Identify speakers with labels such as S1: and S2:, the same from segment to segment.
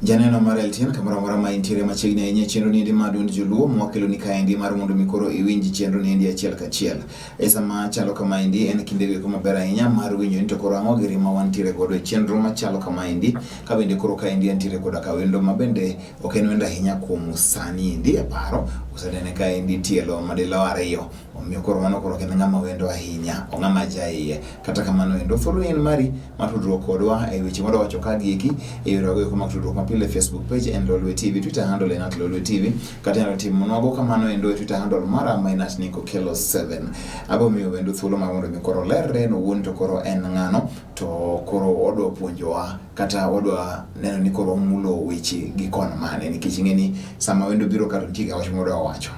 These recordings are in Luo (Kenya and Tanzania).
S1: Janeno mar LTN kamoro amora ma intiere machiegni ahinya e chenro niendi mar duond joluo mwakelo ni kaendi mar mondo mi koro iwinj chenro niendi achiel kachiel. E sama chalo kamaendi en kinde goeko maber ahinya mar winjo ni to koro ang'o giri ma wantiere godo e chenro machalo kamaendi ka bende koro kaendi antiere koda ka wendo ma bende ok en wendo ahinya kuom sani endi e paro osenene kaendi tielo madilo ariyo omiyo koro mano koro ok en ng'ama wendo ahinya ong'ama jaiye kata kamano endo thuolo en mari mar tudruok kodwa e weche mwadwa wacho ka gieki e yore wago eko mag tudruok mapile Facebook page en Lolwe TV, Twitter handle en @lolwe TV, kata inyalo timonwago kamano endo e Twitter handle mara ma en @nikokelo7. Abo miyo wendo thuolo mar mondo mi koro olerre en owuon to koro en ng'ano to koro odwa puonjowa kata wadwa neno ni koro omulo weche gi kon mane nikech ing'e ni sama wendo biro ka to nitie ga wach modwa wacho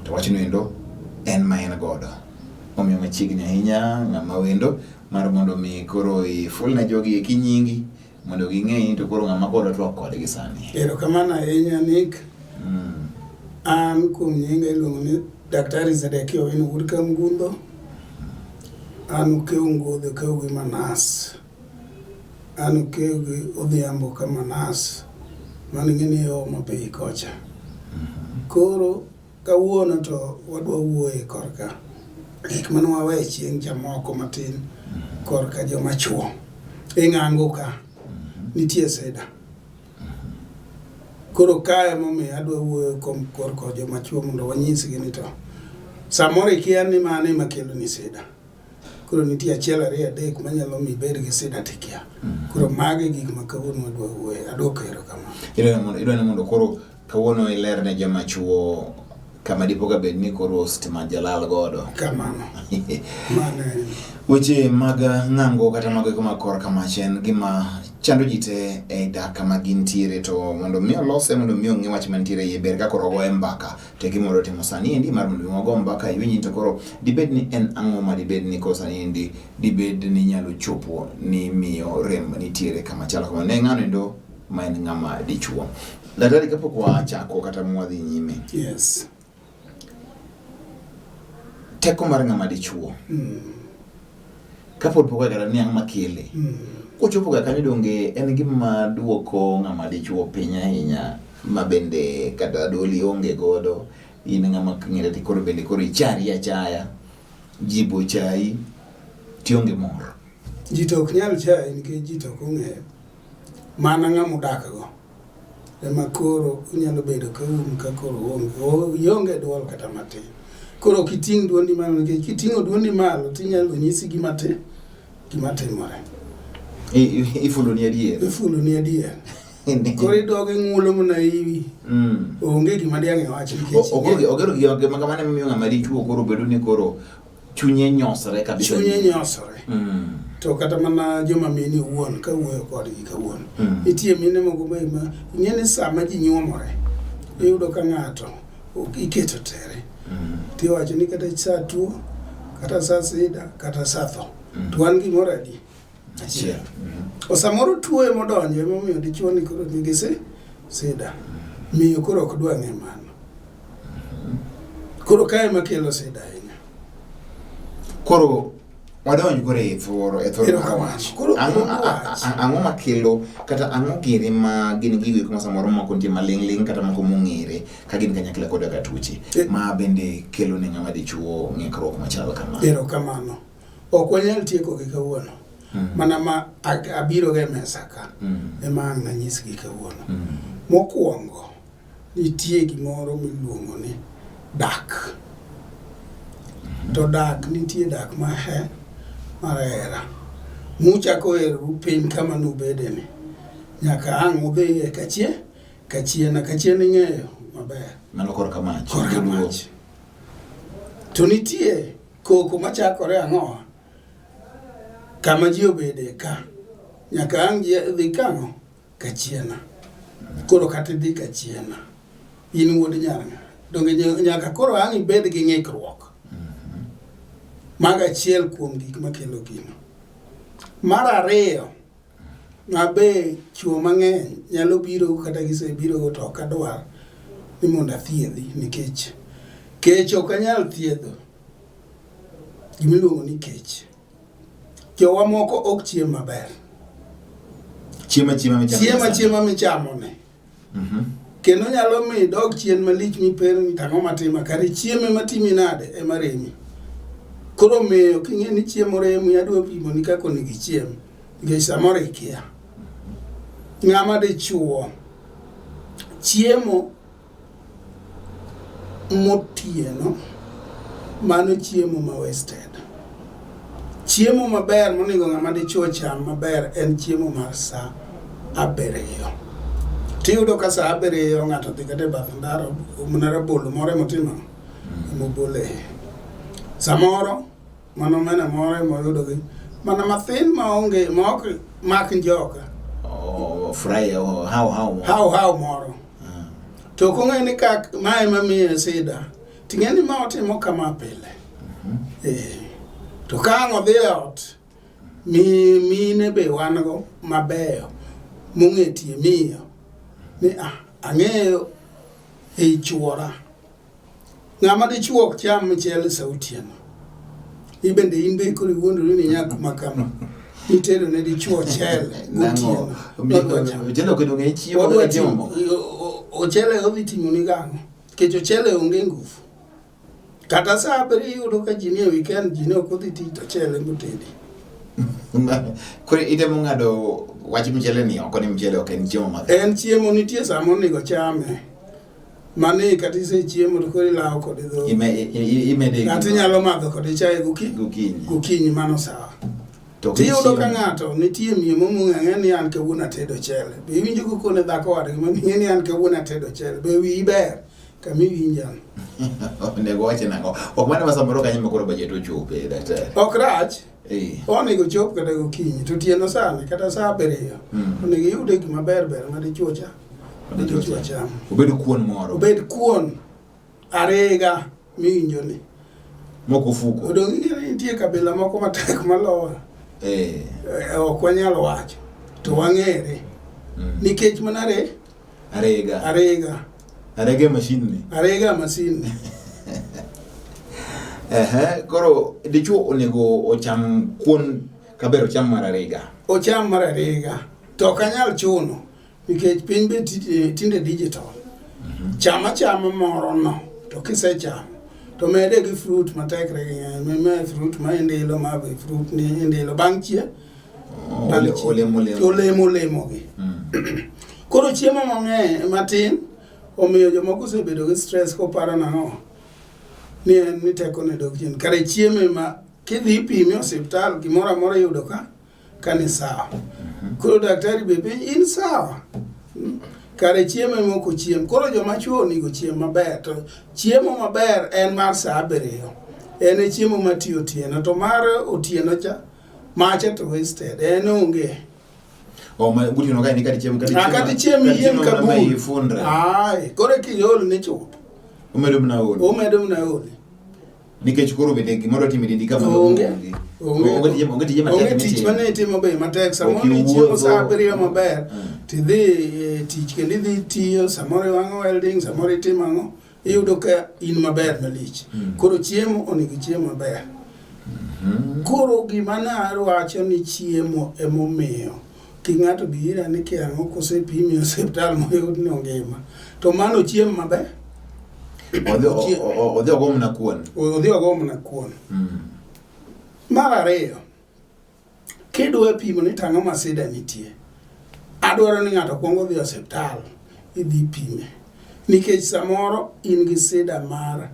S1: to wachno endo en ma en godo omiyo machiegni ahinya ng'ama wendo mar mondo mi koro iful ne jogi eki nyingi mondo ging'e ni to koro ng'ama koro twak kodgi sani.
S2: Erokamano ahinya Nick. An kuom nyinga iluongo ni Daktari Zedekia Owino Wuod Kamgundho. An okew Ngodhe, okew gi Manas. An okew gi Odhiambo ka Manas. Mano ing'e ni Homa Bay kocha. Koro Kawuono to wadwa wuoye korka gik mane waweyo chieng' cha moko matin korka joma chuo. E ng'ango ka nitie sida. Koro kae emomiyo adwa wuoyo kom korka joma chuo mondo wanyisgi ni to samoro ikia ni mane ema keloni sida. Koro nitie achiel ariyo adek manyalo mi ibed gi sida tikia. Koro magi e gik ma kawuono wadwa wuoye. Adwoko erokamano.
S1: Idwa ni mondo koro Kawuono iler ne joma chuo kama dipo ka bed ni koro stima jalal godo.
S2: Kamano. Mano en.
S1: Weche mag ng'ango kata mag eko mag korka mach en gima chando ji te e dak kama gintiere to mondo mi olose mondo mi ong'e wach mantiere iye ber ka koro ogoye mbaka to e gima wadwa timo sani endi mar mondo mi wago mbaka iwinj ni to koro dibed ni en ang'o ma dibed ni koro sani endi dibed ni nyalo chopo ni miyo rem nitiere kama chalo kama ne ng'ano endo ma en ng'ama dichuo. Daktari, kapok wachako kata mwadhi nyime.
S2: Yes.
S1: Teko mar ng'ama dichuo. Kapod pok kata ni ang'o makele. Kochopo ga kanyo donge en gima duoko ng'ama dichuo piny ahinya ma bende kata doli onge godo in ng'ama ng'ere ti koro bende koro ichari achaya ji bo chayi tionge mor.
S2: Ji to ok nyal chayi nikech ji to ok ong'eyo. Mana ng'ama udak go ema koro unyalo bedo ka un ka koro uonge, ionge duol kata matin. Koro ok iting' duondi malo nikech kiting'o duondi malo tinyalo nyisi gima ti gima timore.
S1: Ifulo ni adier.
S2: Ifulo ni adier. Koro idog ing'ulo mana iwi. Onge gima diang' iwach nikech.
S1: Ogero gima kamano emiyo ng'ama dichuo koro bedo ni koro chunye nyosore kabisa.
S2: Chunye nyosore. To kata mana joma mine owuon ka wuoyo kodgi kawuono. Nitie mine moko be ma ing'e ni sama ji nyuomore iyudo ka ng'ato iketo tere. Tiwacho ni kata sa tuo, kata sa sida, kata sa tho. To wan gimoro adi?
S1: Achiel.
S2: O samoro tuo emodonjo emomiyo dichuo ni koro nigi sida. Miyo koro ok dwa ng'e mano. Koro kae ema kelo sida ahinya.
S1: Koro wadonj koro e thoro e thoro mar wach.
S2: Koro
S1: Ang'o makelo kata ang'o giri ma gin gigo eko ma samoro moko nitie maling' ling' kata moko mong'ere ka gin kanyakla koda ka tuoche ma bende kelo ne ng'ama dichuo ng'ikruok machalo kama.
S2: Erokamano. Ok wanyal tieko gi kawuono. Mana ma abiro go e mesa ka ema ang' nanyisgi kawuono. Mokwongo nitie gimoro miluongo ni dak. To dak nitie dak mar he mar hera. Muchako heroru piny kama nubede ni. Nyaka ang' udhi e kachie kachiena kachiena ing'eyo maber.
S1: Mano korka mach.
S2: Korka mach. To nitie koko machakore ang'o? Kama ji obede ka. Nyaka ang' ji dhi kang'o? Kachiena. Koro kata idhi kachiena. In wuod nyar ng'a? Donge nyaka koro ang' ibed gi ng'ikruok. Mago achiel kuom gik makelo gino. Mar ariyo, ma be chuo mang'eny nyalo biro kata gisebiro go to ok adwar ni mondo athiedhi nikech kech ok anyal thiedho. Gimiluongo ni kech. Jowa moko ok chiem maber.
S1: Chiemo achiema michamo.
S2: Chiemo achiema michamo ni. Kendo nyalo mi idog chien malich mipenjo ni to ang'o matima kare chiemo ema timi nade ema remi. Koro omiyo king'e ni chiemo remi adwa pimoni kaka onego ichiem nikech samoro ikia. Ng'ama dichuo chiemo motieno mano chiemo ma wasted. Chiemo maber monego ng'ama dichuo cham maber en chiemo mar saa 7. Tiyudo ka saa 7 ng'ato dhi kata e bath ndara mana rabolo moro emotimo emobole. Samoro mana omena moro emoyudo gi mana mathin maonge ma ok mak njoka.
S1: Oh, fry oh, how how
S2: Hao hao moro. To ok ong'e ni kak ma ema miye sida. Ting'e ni ma otimo kama pile. Eh. To ka ang' odhi e ot, mi mine be wan go mabeyo mong'e tie miyo ni ah, ang'eyo ei chuora. Ng'ama dichuo ok cham mchele sa otieno. Ibende in be koro iwuondori ni nyako ma kama. Nitedo ne dichuo ochele gotieno. Odwa chamo.
S1: Mchele ok odong' chiemo
S2: Odwa
S1: kata chiemo
S2: timo
S1: moko.
S2: ochele odhi timo ni gang'o? Nikech ochele onge ngufu. Kata saa 7 iyudo ka ji nie weekend ji ne ok odhi tich to ochele motedi.
S1: Koro itemo ng'ado wach mchele ni oko ni mchele ok en chiemo maber.
S2: En chiemo nitie sama onego chame. Mani kata isechiemo to koro ilawo kode dhogi.
S1: Imede
S2: Kata inyalo madho kode chae gokinyi.
S1: Gokinyi.
S2: Gokinyi mano sawa.
S1: To
S2: Tiyudo ka ng'ato nitie miyo momong'e ang'e ni an kawuono atedo ochele. Be iwinjo kokone dhako wadgi ma miyo ni an kawuono atedo ochele. Be wiyi ber kama iwinjano.
S1: Onego wache nang'o? Ok mano ma samoro kanyo ma koro bajet ochope daktari.
S2: Ok rach.
S1: Onego
S2: chop kata gokinyi to otieno sani kata saa 7 onego iyude gima ber ber ma dichuo cha. Dichuo chamo.
S1: Obed kuon moro.
S2: Obed kuon ariga miwinjo ni.
S1: Mok ofuko.
S2: Odong' ing'e ni nitie kabila moko matek malowa. Ok wanyal wacho to wang'ere. Nikech mana re
S1: Arega.
S2: Arega.
S1: Arega e machine ni.
S2: Arega masin ni.
S1: Ehe, koro dichuo onego ocham kuon kaber ocham mar arega.
S2: Ocham mar arega. To ok anyal chuno nikech piny be tinde digital. Cham achama moro no to kisechamo to mede gi fruit matekre gi ng'eny. Me fruit ma indilo ma be fruit ni indilo bang' chie.
S1: Olemo olemo.
S2: Olemo olemo gi. Koro chiemo mang'eny matin omiyo jomoko osebedo gi stress koparo nang'o ni en ni teko ne dok chien. Kare chiemo ma kidhi pime e osiptal gimoro amora iyudo ka ni sawa. Koro daktari be penji in sawa. Kare chiemo ema ok ochiem. Koro joma chuo onego chiem maber to chiemo maber en mar saa 7. En e chiemo matiyo otieno to mar otieno cha macha to wasted en onge.
S1: O ma gotieno ka ni kata chiemo kata
S2: Ah, kata chiemo yiem
S1: kata
S2: ka bul.
S1: Ifundre.
S2: Ai, koro kiol ni chuth.
S1: Omedo mana ol.
S2: Omedo mana ol.
S1: Nikech koro bende gimoro timo e dendi ka mano
S2: Onge.
S1: Onge. Onge tije onge tije matek
S2: Onge tich mane itimo be matek. Samoro
S1: Ok
S2: ichiemo saa
S1: iwuotho.
S2: 7 maber. Tidhi e tich kendo idhi tiyo, samoro iwang'o welding, samoro itimo ang'o. Iyudo ka in maber malich. Koro chiemo onego ichiem maber. Koro gima nawacho ni chiemo emomiyo ki ng'ato bi ira ni kia ang'o kosepimi e osiptal moyud ni ongima. To mano chiemo maber.
S1: Odhi ogo mana kuon.
S2: Odhi ogo mana kuon. Mar ariyo, kidwa pimo ni tang'o ma sida nitie, adwaro ni ng'ato kwongo dhi e osiptal idhi pime. Nikech samoro in gi sida mar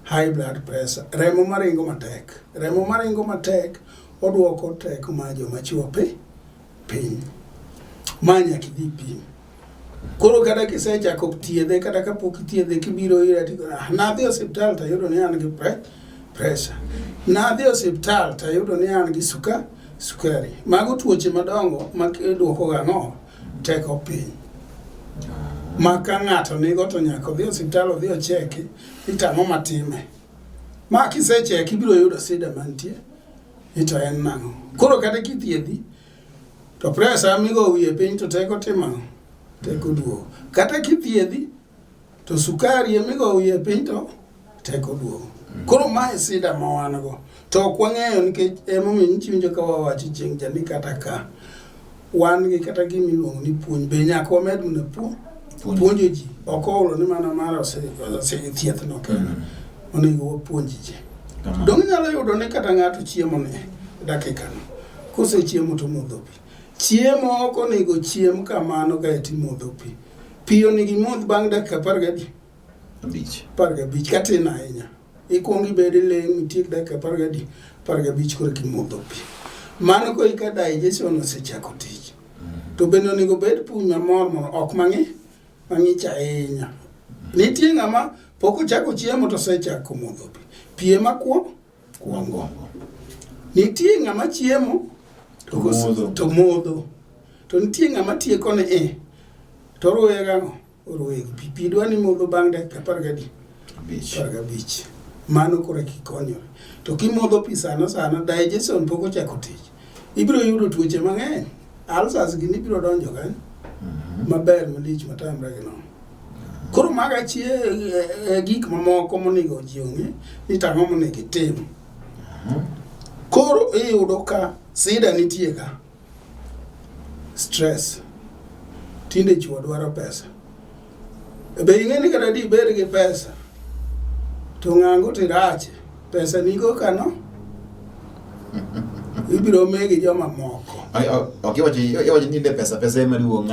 S2: high blood pressure, remo maringo matek. Remo maringo matek oduoko teko mar joma chuo piny. Ma nyaka idhi pim. Koro kata kisechako thiedhe kata kapok ithiedhe kibiro ira tiko ah, nadhi e osiptal tayudo ni an gi pressure. Nadhi e osiptal tayudo ni an gi sukari. Mago tuoche madongo ma duoko ga ang'o? Teko piny. Ma ka ng'ato nigo to nyaka odhi e osiptal odhi ocheki ni to ang'o matime. Ma kisecheki ibiro yudo sida mantie ni to en nang'o. Koro kata kithiedhi to pressure migo wiye piny to teko timo ang'o? Teko duogo. Kata kithiedhi to sukari emigo wiye piny to teko duogo. Koro mae sida ma wan go. To ok wang'eyo nikech emomiyo nyicha iwinjo ka wawacho chieng' cha ni kata ka wan gi kata gima iluongo ni puonj be nyaka wamed mana Puonjo ji. Ok ohulo ni mana mar thieth no kende. Onego wapuonj ji. Donge inyalo yudo ni kata ng'ato chiemo ne dakikano. Kosechiemo to modho pi. Chiemo ok onego chiem kamano kaeto imodho pi. Pi onego imodh bang' dakika apar gadi?
S1: Abich.
S2: 15 katin ahinya. Ikuongo ibed iling' itiek dakika apar gadi? 15 koro eka imodho pi. Mano koka digestion osechako tich. To bende onego bed pi mamor mor ok mang'ich mang'ich ahinya. Nitie ng'ama pok ochako chiemo to osechako modho pi. Pi ema kuongo. Nitie ng'ama chiemo
S1: to modho.
S2: To modho. To nitie ng'ama tieko ni e to oruwe gang'o? Oruwe gi pi. Pi dwa ni modho bang' dakika apar gadi? 15. Mano koro eka ikonyori. To kimodho pi sano sano, digestion pok ochako tich. Ibiro yudo tuoche mang'eny. Ulcers gini biro donjo kanyo. Maber malich matamre gi nono. Koro mago achiel e gik mamoko monego ji ong'e ni tang'o monego itim. Koro iyudo ka sida nitie ka. Stress. Tinde chuo dwaro pesa. Be ing'e ni kata dibed gi pesa to ng'ango to irache. Pesa nigo kano ibiro migi joma moko.
S1: Ok iwacho ni tinde pesa pesa ema duong'.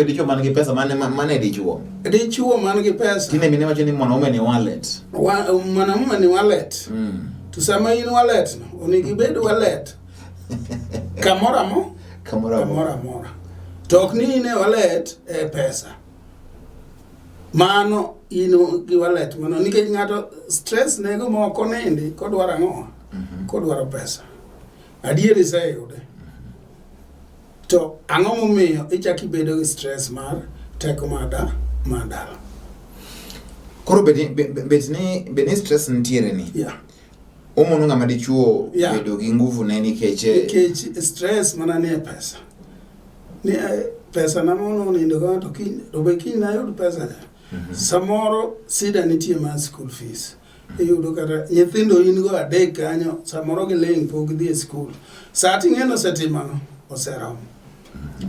S1: Dichuo man gi pesa mane mane dichuo.
S2: Dichuo man gi pesa.
S1: Tinde mine wacho ni mwanaume ni wallet.
S2: Mwanaume ni wallet. To sama in wallet no, onego ibed wallet kamoro amora. Kamoro amora. To ok ni in e wallet e pesa. Mano in gi wallet mano nikech ng'ato stress nego moko nindi kodwaro ang'o? Kodwaro pesa. Adier iseyude. To ang'o momiyo ichako ibedo gi stress mar teko mar dala?
S1: Koro bed ni stress nitiere ni.
S2: Yeah.
S1: Omono ng'ama dichuo bedo gi nguvu ne nikech
S2: nikech stress mana ni e pesa. Ni pesa na mono nindo go to kiny to be kiny nayud pesa cha. Samoro sida nitie mar school fees. Iyudo kata nyithindo in go adek kanyo samoro giling' pok gidhi e school. Sa ting'e ni osetimo ang'o? Oseromo.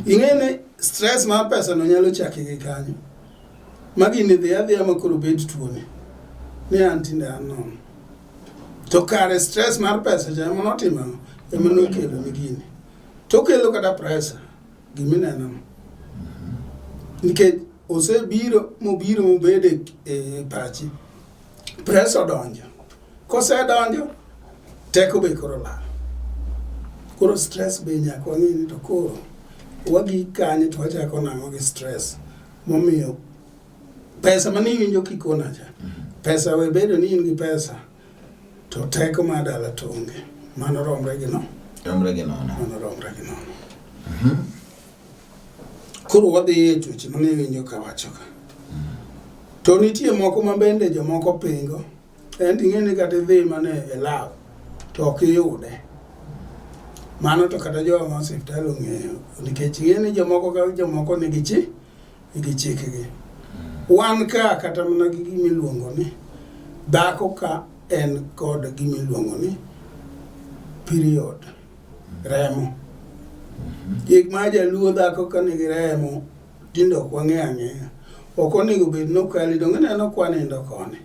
S2: Ing'e ni stress mar pesa no nyalo chaki gi kanyo. Ma gini dhi adhiya ma koro bed tuoni. Ni an tinde an nono. To kare stress mar pesa cha ema notimo ang'o? Ema nokelo ni gini. To okelo kata pressure gimineno no. Nikech osebiro mobiro mobedo e pachi. Pressure odonjo. Kosedonjo, teko be koro lal. Koro stress be nyaka wang'e ni to koro wagik kanye to wachako nang'o gi stress momiyo pesa mane iwinjo kikona cha. Pesa we bedo ni in gi pesa to teko mar dala to onge. Mano romre gi no.
S1: Romre gi nono.
S2: Mano romre gi nono. Koro wadhi e tuoche mane iwinjo kawacho ka. To nitie moko ma bende jomoko pingo. En ing'e ni kata idhi mana e lab to ok iyude. Mano to kata jowa osiptal ong'eyo nikech ing'e ni jomoko ka jomoko nigi chi nigi chikgi. Wan ka kata mana gi gima iluongo ni dhako ka en kod gima iluongo ni period remo. Gik ma jaluo dhako ka nigi remo tinde ok wang'eyo ang'eya. Ok onego bed ni okali donge ineno kwa nindo koni.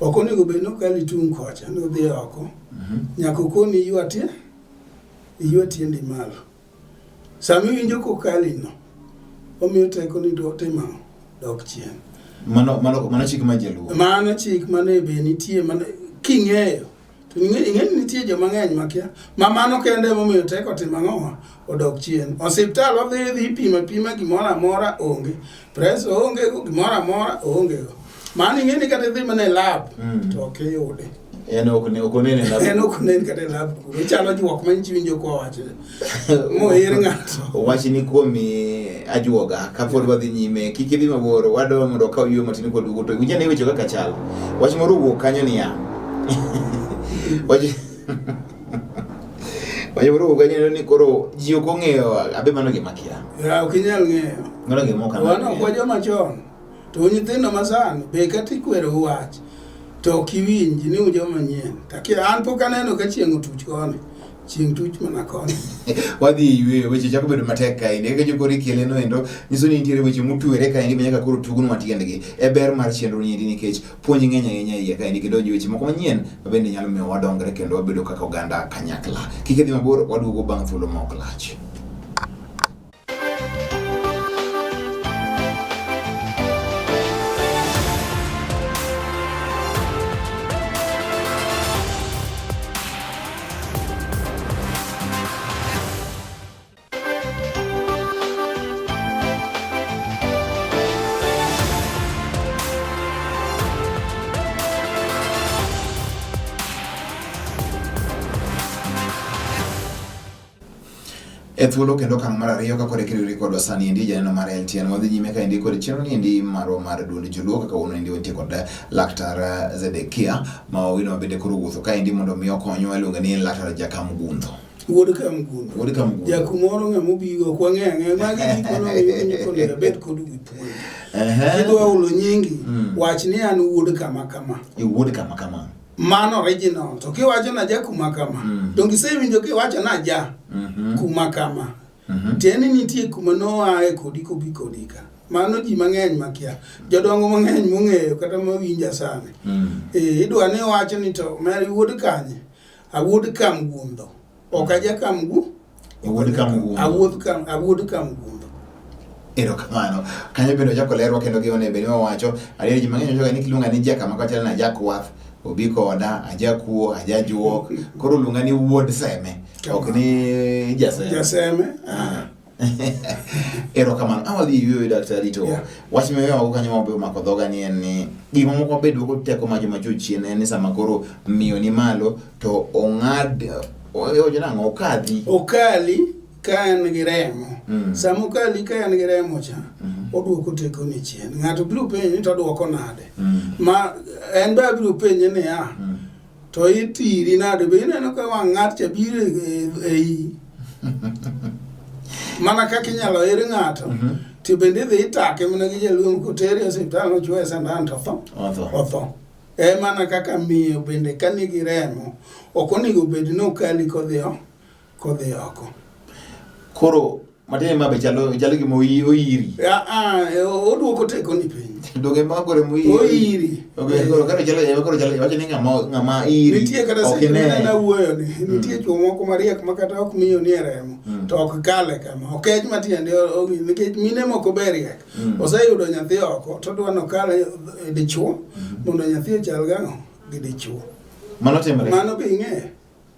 S2: Ok onego bed ni okali tung' kocha ni odhi oko. Nyaka okoni iywa tie iywa tiendi malo. Sama iwinjo kokali no, omiyo teko ni timo ang'o? Dok chien.
S1: Mano mano mano chik ma jaluo.
S2: Mano chik mane be nitie mane king'eyo to ing'e ni nitie joma ng'eny makia ma mano kende emomiyo teko timo ang'o odok chien. Osiptal odhi dhi pimo apima gimoro amora onge. Pressure oonge go gimoro amora oonge go. Mano ing'e ni kata idhi mana e lab to ok iyude.
S1: En ok ne ok onene lab.
S2: En ok onen kata e lab kuro. Ochalo juok ma nyichi winjo kowacho. Moher ng'ato.
S1: Wachni kuom ajuoga kapod wadhi nyime kik idhi mabor wadwa mondo wakaw yueyo matin kod duogo to winj ane weche kaka chal. Wach moro owuok kanyo niya. Wach wach moro owuok kanyo ni koro ji ok ong'eyo abe mano gima kia.
S2: Ya, ok inyal ng'eyo.
S1: Mano gima ok
S2: Wan ok wajoma chon. To nyithindo masani be kata ikwero wach to ok iwinj ni ujoma nyien. Takia an pok aneno ka chieng' otuch koni. Chieng' tuch mana koni.
S1: Wadhi e yweyo, weche chako bedo matek kaendi. Kaka jokoro ikele no endo, nyiso ni nitiere weche motwere kaendi ma nyaka koro tugnwa tiendgi. E ber mar chenro ni endi nikech puonj ng'eny ahinya e iye kaendi kendo weche moko manyien ma bende nyalo miyo wadongre kendo wabedo kaka oganda kanyakla. Kik idhi mabor, waduogo bang' thuolo ma ok lach. E thuolo kendo okang' mar ariyo ka koro ikiriwri kodwa sani endi janeno mar LTN wadhi nyime ka endi kod chenro ni endi marwa mar duond joluo kaka wuono endi wantie kod laktar Zedekia ma owino ma bende koro wuotho ka endi mondo mi okonywa iluonge ni laktar Jakamgundho.
S2: Wuod Kamgundho.
S1: Wuod Kamgundho.
S2: Jakumoro ng'ama obigo ok wang'eyo ang'eya magi gik mane omiyo onego abed kodu gi puonj. Kidwa hulo nyingi, wach ni an wuod kama kama.
S1: Iwuod kama kama.
S2: Mano original. To kiwacho na ja kuma kama, donge isewinjo kiwacho na ja kuma kama. Tiende ni nitie kuma noaye kodi kobi kodi ka. Mano ji mang'eny makia. Jodongo mang'eny mong'eyo kata mawinja sani. Idwa ni wacho ni to Mary wuod kanye? Awuod Kamgundho. Ok aja Kamgu.
S1: Iwuod Kamgundho.
S2: Awuod Kam awuod Kamgundho.
S1: Erokamano. Kanyo bende ochako lerwa kendo gi one bende wawacho. Adier ji mang'eny wacho ni kiluonga ni jaka mako chal na jakwath, obi koda, ajakuo, ajajuok. Koro luonga ni wuod Seme, ok ni jaseme.
S2: Jaseme. Ah.
S1: Erokamano. Awadhi yueyo daktari to wach miweyo kanyo mabe omako dhoga ni en ni gima moko be duoko teko ma joma chwo chien en ni sama koro miyo ni malo to ong'ad owacho nang'o okadhi
S2: Okali ka en gi remo. Sama okali ka en gi remo cha, oduoko teko ni chien. Ng'ato biro penje ni to oduoko nade? Ma en be abiro penje niya, to itiri nade? Be ineno ka wang' ng'at cha biro e iyi? Mana kaka inyalo ir ng'ato, to bende idhi itake mana gi jaluong' kotere e osiptal ochuoye sandan to otho.
S1: Otho.
S2: Otho. E mana kaka miyo bende ka nigi remo, ok onego bed ni okali kodhi kodhi oko.
S1: Koro matiende ma be chalo chalo gima oyiri.
S2: Oduoko teko ni piny.
S1: Donge ma koro moyiri.
S2: Oyiri.
S1: Okay, koro koro chalo koro chalo wacho ni ng'ama ng'ama iri.
S2: Nitie kata seche mane awuoyo ni nitie chwo moko mariek ma kata ok miyo ni e remo to ok kale kama. Okech matiende nikech mine moko be riek. Oseyudo nyathi oko to odwa nokale dichuo mondo nyathi ochal gang'o gi dichuo.
S1: Mano timore.
S2: Mano be ing'eyo.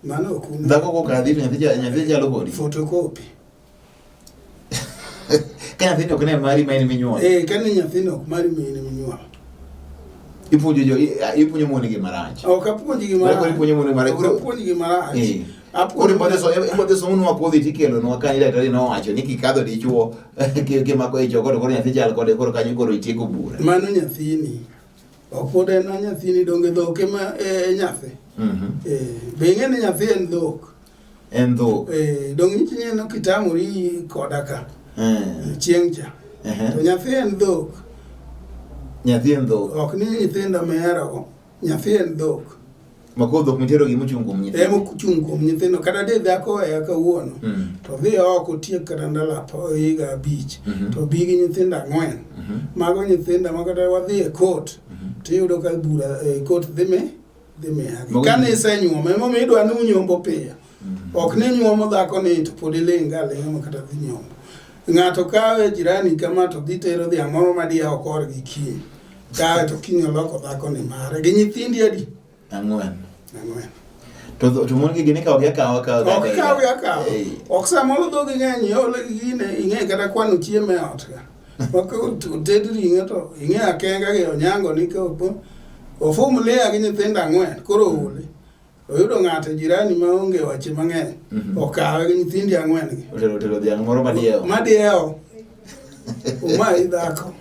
S2: Mano ok ung'eyo.
S1: Dhako kokadhi to nyathi chalo kodi.
S2: Photocopy.
S1: Ka nyathini ok ne mari ma in minyuolo.
S2: Ka ne nyathini ok mari ma in minyuolo.
S1: Ipuonjo jo ipuonjo mon gi marach.
S2: Ok apuonj gi marach.
S1: Koro ipuonjo mon gi marach.
S2: Ok apuonj gi marach.
S1: Koro ibodhi somonwa kodhi tikelonwa kanyo daktari nowacho ni kikadho dichuo kimako ich oko to koro nyathi chal kode koro kanyo koro itieko bura.
S2: Mano nyathini. Ok pod en nyathini donge dhok ema e nyathi. Be ing'e ni nyathi en dhok.
S1: En dhok.
S2: Donge ineno kitamori koda ka. Chieng' cha. To nyathi en dhok.
S1: Nyathi en dhok.
S2: Ok ni nyithindo miherogo. Nyathi en dhok.
S1: Ma koro dhok mitero gi mochung' kuom nyithindo.
S2: Ema ochung' kuom nyithindo. Kata de dhako oweya kawuono, to dhi oko otiek kata ndalo higa 5, to bi gi nyithindo 4. Mago nyithinda ma kata wadhi e court, tiyudo ka bura e court dhi miyagi. Kane isenyuomo, emomiyo idwa ni unyombo piyo. Ok ni nyuomo dhako ni to pod iling' ga aling'a ma kata dhi nyombo. Ng'ato kawe jirani kama to dhi tero dhiang' moro madiewo korgi kiny. Kae to kiny oloko dhako ni mare. Gi nyithindi adi?
S1: 4.
S2: 4.
S1: To mon gi gin ikawo gi akawa akawa.
S2: Ok kaw gi akawa. Ok samoro dhogi ng'eny iole gi gine ing'e kata kwano chiemo e ot ka. Ok oted ring'o to ing'e akenga gi onyango ni ka opo. Ofum lia gi nyithindo 4 koro oole. Oyudo ng'ato jirani ma onge wache mang'eny. Okawe gi nyithindi 4 gi.
S1: Otero dhiang' moro madiewo.
S2: Madiewo. Umayi dhako.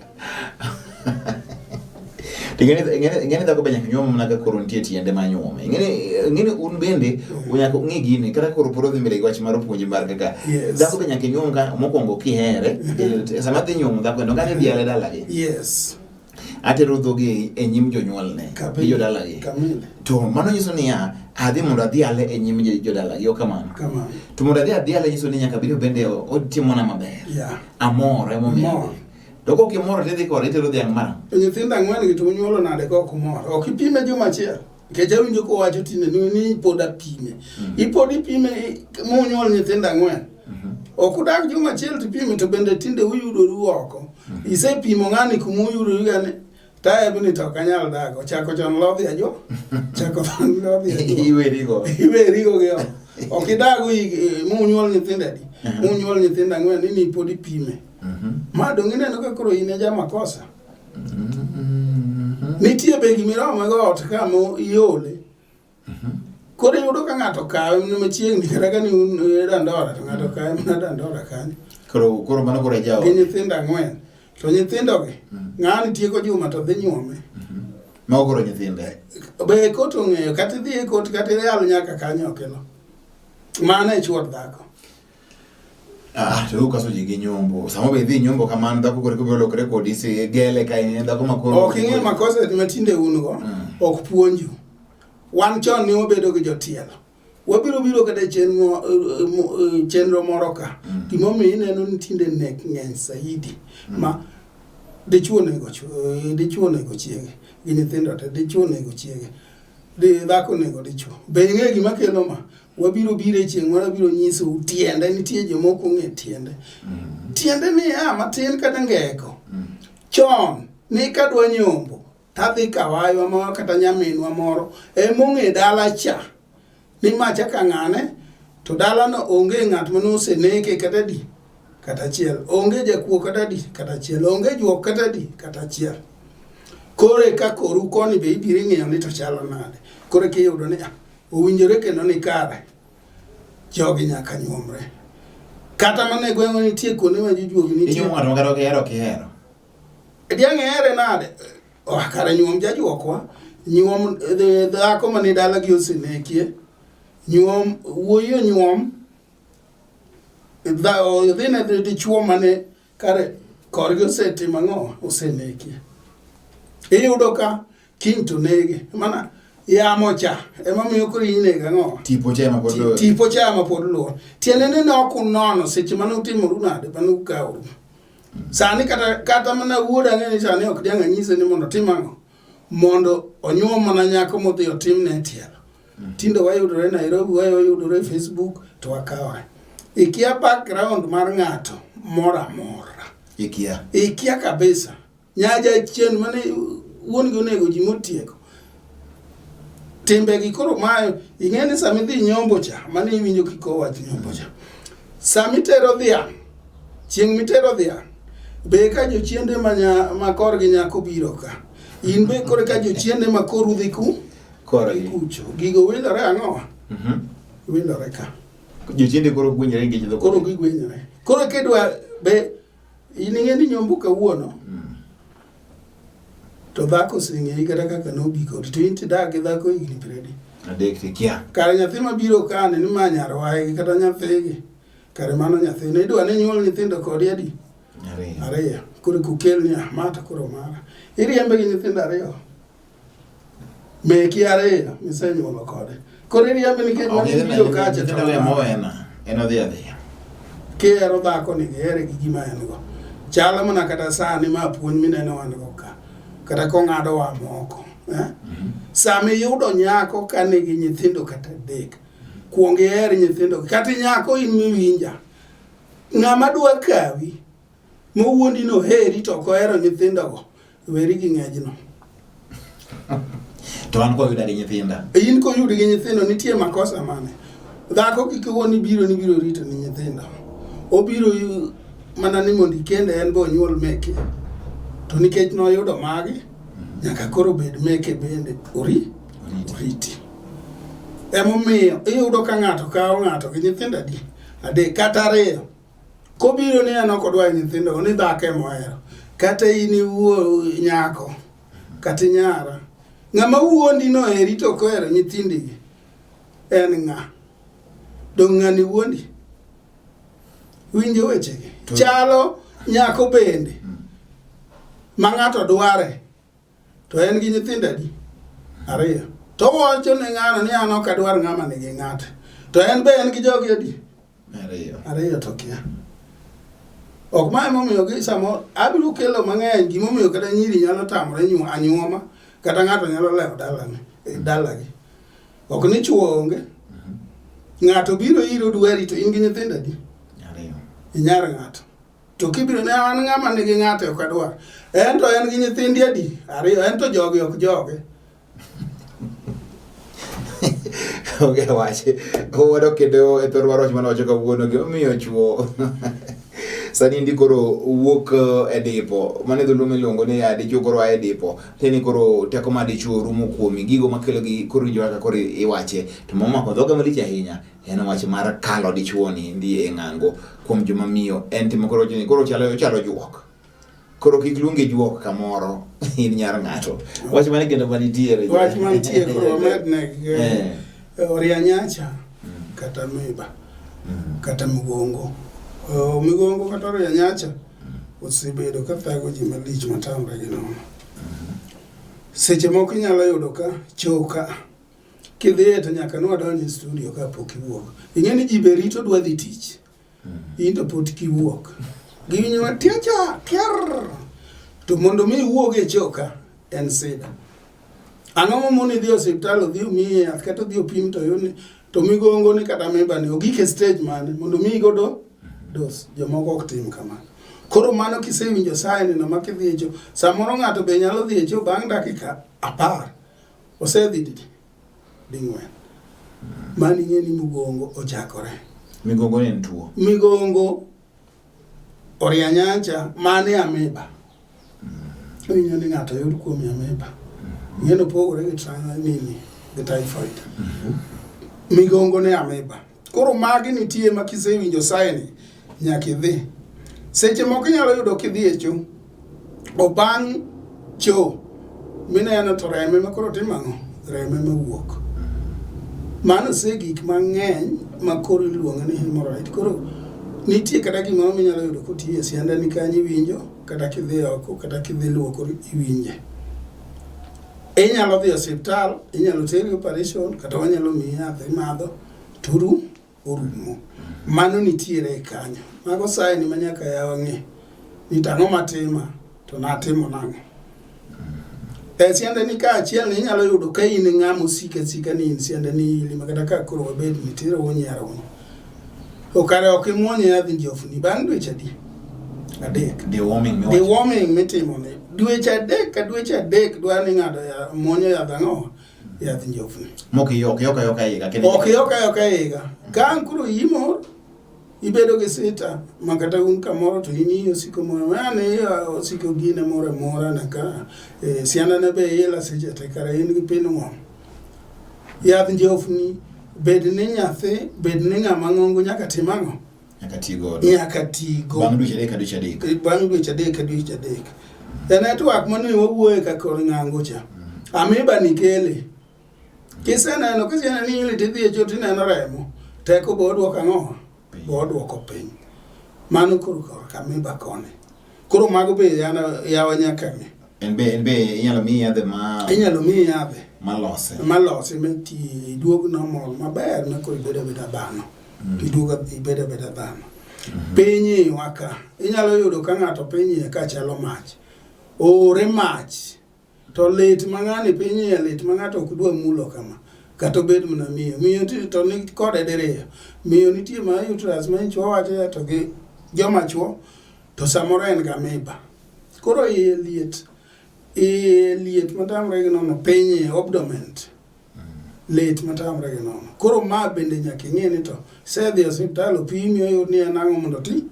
S1: Ing'eni dhako be nyaka nyuom mana ka koro nitie tiende ma nyuome. Ing'eni un bende nyaka ung'e gini kata koro pod odhi mbele gi wach mar puonj mar kaka dhako be nyaka inyuom ka mokwongo kihere. Sama dhi nyuomo dhako endo kata idhiale dalagi.
S2: Yes.
S1: Atero dhogi e nyim jonyuolne gi jodalagi.
S2: Kamili.
S1: To mano nyiso niya, adhi mondo adhi ale e nyim jodalagi, ok kamano.
S2: Kamano.
S1: To mondo adhi adhi ale nyiso ni nyaka bed ni bende otimona maber.
S2: Yeah.
S1: Amor emomiyo.
S2: Amor.
S1: adhi. To kok imor to idhi kode itero dhiang' mara.
S2: To nyithindo ang'wen gi to unyuolo nade ka ok umor? Ok ipime juma achiel. Nikech awinjo kowacho tinde ni, ni pod apime. Ipod ipime munyuol nyithindo ang'wen. Ok udag juma achiel to ipime to bende tinde uyudoru oko. Isepimo ng'ani kuma uyudoru gani taeb ni to ok anyal dago. Ochako chon lodhi ajo. Chako chon lodhi ajo.
S1: Iwerigo.
S2: Iwerigo gi oko. Ok idago munyuol nyithindo adi? Munyuol nyithindo ang'wen ni ni pod ipime. Ma dong' ineno ka koro in e jamakosa. Nitie be gimirome go ot ka mo iole. Koro iyudo ka ng'ato kawe mana machiegni kata ka ni un e Dandora to ng'ato kawe mana Dandora kanyo.
S1: Koro koro mano koro e jaot.
S2: Gi nyithindo ang'wen. To nyithindogi, ng'ani tieko juma to dhi nyuome.
S1: Mago koro nyithinde.
S2: Be kot ong'eyo kata idhi e kot kata iyal nyaka kanyo ok ilo. Mano e chuor dhako.
S1: Ah, to ukaso ji gi nyombo. Sama be idhi nyombo kamano dhako koro kibiro lokre kodi si gele ka in dhako ma koro.
S2: Ok ing'e makosa ma tinde un go, ok puonju. Wan chon ne wabedo gi jotielo. Wabiro biro kata e chenro, chenro moro ka. Gimomiyo ineno ni tinde nek ng'eny saidi. Ma dichuo onego dichuo onego chiege gi nyithindo te, dichuo onego chiege. Di dhako onego dichuo. Be ing'e gima kelo ma? Wabiro biro e chieng' moro abiro nyisou tiende, nitie jomoko ong'e tiende. Tiende ni a matin kata ngeko. Chon ni kadwa nyombo tadhi kawaywa moro kata nyaminwa moro emong'e dala cha ni macha ka ng'ane to dalano onge ng'at mane oseneke kata di kata achiel, onge jakuo kata di kata achiel, onge juok kata di kata achiel. Koro eka koru koni be ibiro ing'iyo ni to chalo nade. Koro eka iyudo ni ah, owinjore kendo ni kare jogi nyaka nyuomre. Kata mana e gweng'wa nitie kuonde ma jojuogi nitie.
S1: Inyuomo ng'ato ma kata ok ihero ok ihero.
S2: Diang' ihere nade? Oh, kare nyuom jajuokwa, nyuom dhako mane dalagi osenekie, nyuom wuoyi onyuom dhi ne dichuo mane kare korgi osetimo ang'o osenekie. Iyudo ka kiny to nege mana yamo cha ema miyo koro inego ang'o
S1: Tipo cha ema pod luwo.
S2: tipo cha ema pod luwo. Tiende ni ne ok unono seche mane utimoru nade mane ukaworu. Sani kata kata mana wuoda ang'e ni sani ok diang' anyise ni mondo otim ang'o mondo onyuom mana nyako modhi otimne tielo. Tinde wayudore Nairobi, wayudore Facebook to wakawore. Ikia background mar ng'ato moro amora.
S1: Ikia.
S2: Ikia kabisa. Nyaja chien mane wuon gi onego ji motieko. Timbegi koro mayo, ing'e ni sama idhi nyombo cha, mane iwinjo kiko wach nyombo cha. Sama itero dhiang', chieng' mitero dhiang', be ka jochiende ma, nya, ma korgi nyako biro ka. In be koro ka jochiende ma koru dhi ku,
S1: Korgi.
S2: kucho. Gigo wilore ang'o? Wilore ka.
S1: Jochiende koro gwenyore nikech dhok.
S2: Koro gigwenyore. Koro kidwa be in ing'e ni nyombo kawuono. To dhako oseng'eyi kata kaka nobi kodi. To in tidak gi dhako higni piero adi?
S1: Adek tikia.
S2: Kare nyathi mabiro kani ni ma nyar waygi kata nyathigi. Kare mano nyathine. Idwa ni nyuol nyithindo kodi adi?
S1: Ariyo.
S2: Ariyo. Koro kukel ni ah, ma to koro mara. Iriembe gi nyithindo ariyo. Meki ariyo misenyuolo kode. Koro iriembe nikech
S1: Ok,
S2: mano
S1: nyithindo
S2: biro kacha to
S1: nyithindo ema owena. En odhi adhiya.
S2: Kihero dhako ni gihere gi gima en go. Chalo mana kata sani ma puonj mineno wan go ka. Kata kong'ado wa moko. Eh? Sama iyudo nyako ka nigi nyithindo kata adek, kuong iher nyithindo. Kata nyako in miwinja. Ng'ama dwa kawi, mowuondi ni oheri to ok ohero nyithindogo, weri gi ng'ejno.
S1: To an koyuda gi nyithinda.
S2: In koyudi gi nyithindo nitie makosa mane? Dhako kik iwuo ni biro ni biro rito ni nyithindo. Obiro mana ni mondo ikende en be onyuol meke. To nikech noyudo magi, nyaka koro bed meke bende ori oriti. Emomiyo iyudo ka ng'ato kawo ng'ato gi nyithindo adi? Adek kata ariyo. Kobiro ni en ok odwar nyithindo, ni dhako ema ohero. Kata in iwuo nyako, kata nyara. Ng'ama wuondi no eri to ok ohero nyithindigi en ng'a? Dong' ng'ani wuondi? Winjo wechegi? Chalo nyako bende ma ng'ato dware. To en gi nyithindo adi? Ariyo. To owacho ne ng'ano ni an ok adwar ng'ama nigi ng'ate. To en be en gi jogi adi?
S1: Ariyo.
S2: Ariyo to kia. Ok ma emomiyo gi samoro abiro kelo mang'eny gimomiyo kata nyiri nyalo tamore anyuoma kata ng'ato nyalo lewo dalane dalagi. Ok ni chuo onge. Ng'ato biro iro dwari to in gi nyithindo adi?
S1: Ariyo.
S2: Inyar ng'ato. To kibiro ne an ng'ama nigi ng'ate ok adwar. En to en gi nyithindi adi? Ariyo. En to jogi ok joge.
S1: Onge wach. Wadok kendo e thor mar wach mane wacho kawuono gimomiyo chuo sani ndi koro wuok e dipo. Mano e dholuo miluongo ni ya dichuo koro a e dipo. Tiende ni koro teko mar dichuo rumo kuomi. Gigo makelo gi koro winjo kaka koro iwache. To momako dhoga malich ahinya en wach mar kalo dichuo ni ndi e ng'ango kuom joma miyo. En timo koro wacho ni koro ochalo ochalo juok. Koro kik luongi juok kamoro in nyar ng'ato. Wach mane kendo manitiere?
S2: Wach mantie koro wamedne Oria Nyacha kata miba kata migongo. Migongo kata Oria Nyacha osebedo ka thago ji malich matamre gi nono. Seche moko inyalo yudo ka choka kidhiye to nyaka nwadonj e studio kapok iwuok. Ing'e ni ji be rito dwa dhi tich. In to pod kiwuok. Giwinjo ma tiacha tiar. To mondo mi iwuog e choka en sida. Ang'o mamoni dhi e osiptal odhi omiyi yath kata odhi opim to oyud ni to migongo ni kata miba ni ogik e stage mane mondo omiyi godo dos. Jomoko ok tim kamano. Koro mano kisewinjo sign no ma kidhi e cho, samoro ng'ato be nyalo dhi e cho bang' dakika 10 osedhi didi ding'wen. Mano ing'e ni migongo ochakore.
S1: Migongo ni en tuo.
S2: Migongo Oria Nyancha mane amiba. Iwinjo ni ng'ato yud kuom amiba. Ing'e ni opogore gi nini gi typhoid. Migongo ne amiba. Koro magi nitie ma kisewinjo sign nyaka idhi. Seche moko inyalo yudo kidhi e cho, obang' cho mineno to remo ema koro timo ang'o? Remo ema wuok. Mano se gik mang'eny ma koro iluongo ni hemorrhoid. Koro nitie kata gimoro minyalo yudo kotiyo e siandani kanyo iwinjo, kata kidhi oko, kata kidhi luokori iwinje. Inyalo dhi e osiptal, inyalo teri operation, kata wanyalo miyi yath imadho, to orumo. Mano nitiere kanyo. Mago sign ma nyaka yawa ng'e ni to ang'o matima to natimo nang'o. E siandani ka achiel ni inyalo yudo ka in ng'ama osiko asika ni in siandani ili ma kata ka koro wabed nitiere wonyiero. To kare ok imuony yadh njofni bang' dweche adi? 3.
S1: Deworming miwacho.
S2: Deworming mitimo ni dweche 3 ka dweche 3 dwa ni ng'ado ya muonyo yadh ang'o? Yadh njofni.
S1: Mok iyok, yok ayoka higa. kendo-
S2: Ok yok ayoka higa. Ka ang' koro iyi mor, ibedo gi sita ma kata un kamoro to in iyi osiko moro yani osiko gine moro amora naka siandane be ila seche te kare in gi pinworm. Yadh njofni bed ni nyathi bed ni ng'ama ng'ongo nyaka tim ang'o?
S1: Nyaka ti godo.
S2: Nyaka ti go.
S1: Bang' dweche 3 ka dweche 3.
S2: Bang' dweche 3 ka dweche 3. E network mane wawuoye ka kor ng'ango cha. Amiba ni kele. Kiseneno kiseneno ni ili tidhi e cho tineno remo. Teko bo oduoko ang'o? Bo oduoko piny. Mano koro korka amiba koni. Koro mago be yawa nyaka ng'e.
S1: En be inyalo miyi yadhe ma
S2: Inyalo miyi yadhe
S1: malose.
S2: malose mati iduog normal maber ma koro ibedo abeda dhano. Iduog ibedo abeda dhano. Piny iwa ka inyalo yudo ka ng'ato piny iye ka chalo mach. Oore mach to lit ma ng'ani piny iye lit ma ng'ato ok dwa mulo kama. Kata obed mana miyo. Miyo to ni kode diriyo. Miyo nitie ma uterus ma ichwo wacho to gi joma chuo to samoro en ga amiba. Koro iye liet. Iye liet matamre gi nono piny iye abdomen. Lit matamre gi nono. Koro ma bende nyaka ing'e ni to isedhi e osiptal opimi oyud ni en ang'o mondo oti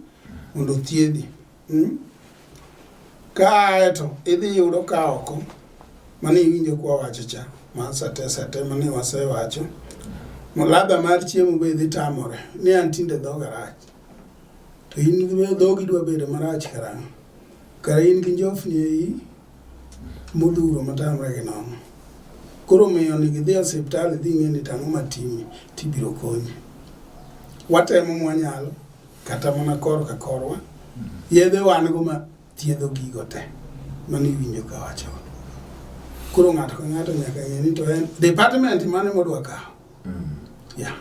S2: mondo othiedhi. Kae to idhi yudo ka oko mane iwinjo kwa wacho cha ma sate sate mane wasewacho. Ladha mar chiemo be dhi tamore ni an tinde dhoga rach. To in dhogi dwa bedo marach karang'o? Kare in gi njofni e iyi modhuro matamre gi nono. Koro miyo onego idhi e osiptal idhi ing'e ni to ang'o matimi tibiro konyi. Watemo mwanyalo kata mana korka korwa. Yedhe wan go ma thiedho gigo te. Mano iwinjo kawacho. Koro ng'ato ka ng'ato nyaka ng'e ni to en department mane modwa kawo. Yeah.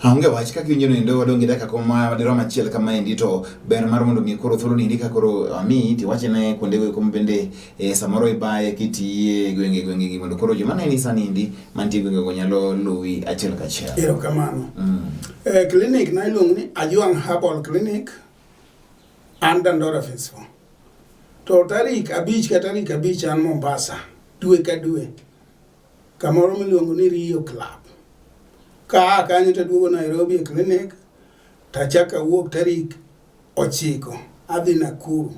S1: Onge wach kaka iwinjo noendo wadong' gi dakika koma madirom achiel kamaendi to ber mar mondo mi koro thuolo niendi ka koro amiyi tiwachne kuonde go eko bende e, samoro ibaye kitiye e gwenge gwenge gi mondo koro joma neni sani endi mantie e gwenge go nyalo luwi achiel kachiel.
S2: Erokamano. Eh, clinic na iluongo ni Ajuang Herbal Clinic an Dandora Phase 4. To tarik 5 ka tarik 5 an Mombasa dwe ka dwe kamoro miluongo ni Rio Club. Ka a kanyo to aduogo Nairobi e clinic to achako awuok tarik 9 adhi Nakuru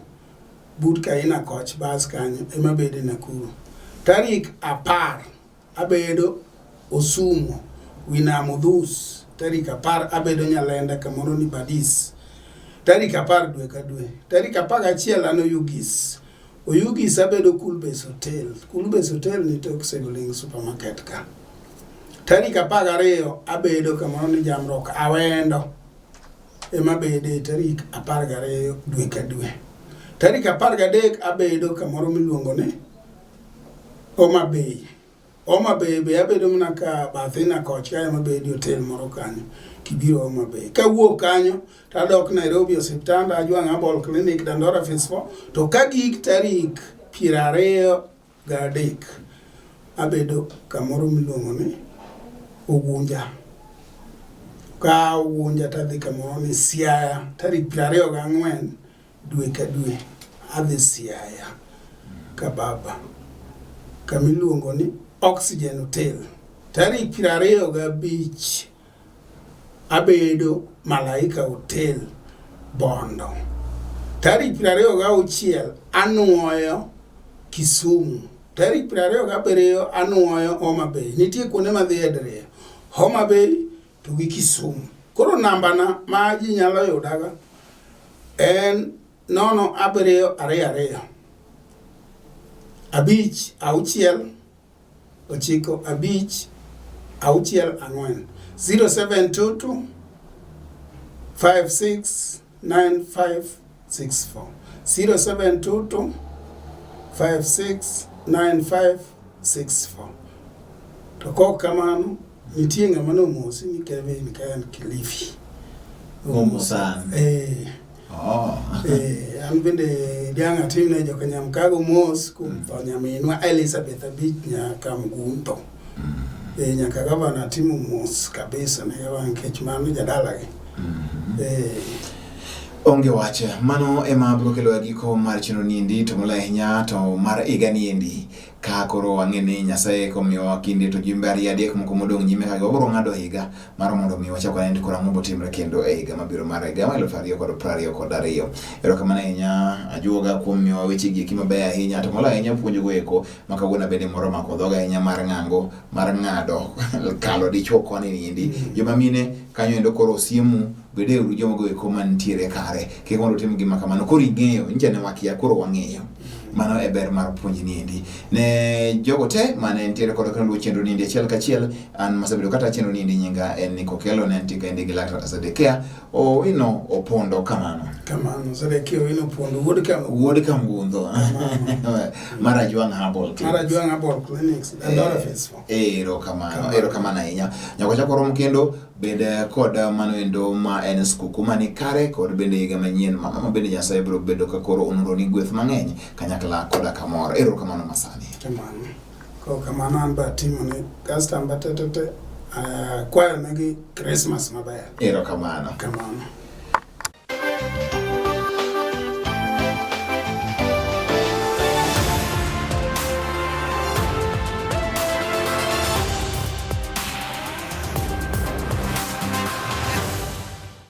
S2: but Kaina Koch bas kanyo ema abede Nakuru. Tarik 10 abedo Osumo wi nam Odhus. Tarik 10 abedo Nyalenda kamoro ni Badis. Tarik 10 dwe ka dwe. Tarik 11 an Oyugis. Oyugis abedo Coolbase Hotel. Coolbase Hotel ni tok Segoling Supermarket ka. Tarik 12 abedo kamoro ni Jamrok Awendo. Ema bede tarik 12 dwe ka dwe. Tarik 13 abedo kamoro miluongo ni Homa Bay. Homa Bay be abedo mana ka bathina koch ka ema bedo hotel moro kanyo kibiro Homa Bay. Kawuok kanyo to adok Nairobi osiptanda Ajwang' Herbal Clinic Dandora Phase 4 to ka gik tarik 23 abedo kamoro miluongo ni Ugunja. Ka Ugunja tadhi kamoro ni Siaya tarik 24 dwe ka dwe adhi Siaya ka baba kamiluongo ni Oxygen Hotel. Tarik 25 abedo Malaika Hotel Bondo. Tarik 26 anuoyo Kisumu. Tarik 27 anuoyo Homa Bay. Nitie kuonde madhi e diriyo. Homa Bay to gi Kisumu. Koro nambana ma ji nyalo yudaga en 0 7 2 2 5 6 9 5 6 4 0722 56 95 64 0722 56 95 64. To kok kamano nitie ng'ama nomosi ni Kevin ka en Kilifi.
S1: Omosa.
S2: Eh.
S1: Oh.
S2: Eh, an bende diang' atimne joka Nyamkago mos kuom tho nyaminwa Elizabeth Abich Nyakamguntho. Eh, nyaka gavana atimo mos kabisa ne gavana nikech mano jadalagi. Eh,
S1: Onge wach, mano ema biro kelo giko mar chenro niendi to moloyo ahinya to mar higa niendi. Ka koro wang'e ni Nyasaye komiyowa kinde to jumbe ariyo adek moko modong' nyime ka wabiro ng'ado higa mar mondo mi wachak wane ni koro ang'o botimre kendo e higa mabiro mar higa mar 2022. Erokamano ahinya ajuoga kuom miyowa weche gi eki mabeyo ahinya to moloyo ahinya puonjogo eko ma kawuono bende moro omako dhoga ahinya mar ng'ango mar ng'ado kalo dichuo koni niendi. Joma mine kanyo endo koro osiemu bedeuru jogo eko mantiere kare kik mondo utim gima kamano koro ing'eyo nyicha ne wakia koro wang'eyo mano e ber mar puonj niendi ne jogo te mane nitiere kod kendo luwo chenro niendi achiel kachiel an masebedo kata chenro niendi nyinga en Nico Okello ne antie kaendi gi laktar Zedekia Owino Opondo kamano
S2: kamano Zedekia Owino Opondo wuod ka
S1: wuod Kamgundho mar Ajwang' Herbal Clinics.
S2: Mar Ajwang' Herbal Clinics Dandora Phase 4.
S1: Erokamano, erokamano ahinya. Nyaka wachak warom kendo bed kod mano endo ma en skuku mani kare kod bende higa manyien ma ma bende Nyasaye biro bedo ka koro onuroni gweth mang'eny kanyakla koda kamor. Erokamano masani.
S2: Kamano. Koro kamano an be atimo ne customer te te te. Akwayo negi Christmas maber.
S1: Erokamano.
S2: Kamano.